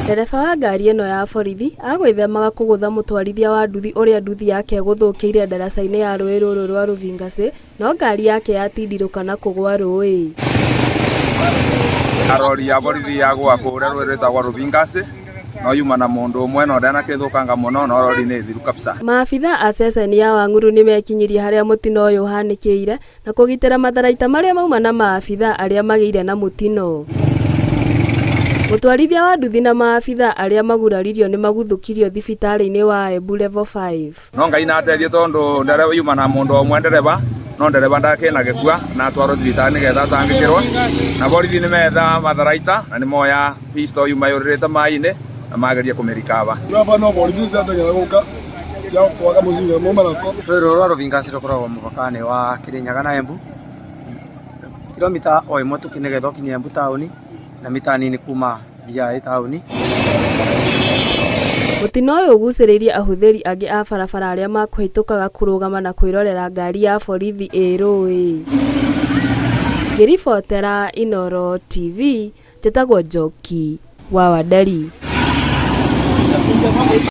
Ndereba wa ngari ĩno ya borithi agwĩthemaga kũgũtha mũtwarithia wa nduthi ũrĩa nduthi yake ĩgũthũkĩire ndaraca-inĩ ya rũĩ rũrũ rwa Rũthingacĩ no ngari yake yatindirũka na kũgwa rũĩ. Rori ya borithi yagwa kũrĩa rũĩ rwĩtagwo Rũthingacĩ no yuma na mũndũ ũmwe no ndanakĩthũkanga mũno no rori nĩ thiru kabisa. Maabitha a ceceni ya Wang'uru nĩmekinyirie harĩa mũtino ũyũ ũhanĩkĩire na kũgitĩra matharaita marĩa mauma na maabitha arĩa magĩire na mũtino. Mũtwarithia wa nduthi na maabitha arĩa maguraririo nĩmaguthũkirio thibitarĩ-inĩ wa Embu Level 5. No Ngai nateithie tondũ ndereba yuma na mũndũ ũmwe ndereba no ndereba ndakĩna gĩkua na atwarwo thibitarĩ nĩgetha atangĩkĩrwo na borithi nĩmetha matharaita na nĩmoya pistol yuma yũrĩrĩte maĩ-inĩ na mageria kũmĩrikaba. Hapa no borithi ciateng'era gũka cia kwaga mũcinga mauma nako. Rũĩ rũrũ rwa Rũthingacĩ rũkoragwo mũbaka-inĩ wa Kĩrĩnyaga na Embu, kilomita o ĩmwe tu nĩgetha ũkinye Embu taũni na mita nini kuma BIA taũni. Mũtino ũyũ ũgucĩrĩirie ahũthĩri angĩ a barabara arĩa makũhĩtũkaga kũrũgama na kwĩrorera ngari ya borithi ĩ rũĩ. Ngĩribotera Inooro TV, njĩtagwo Njoki wa Wanderi.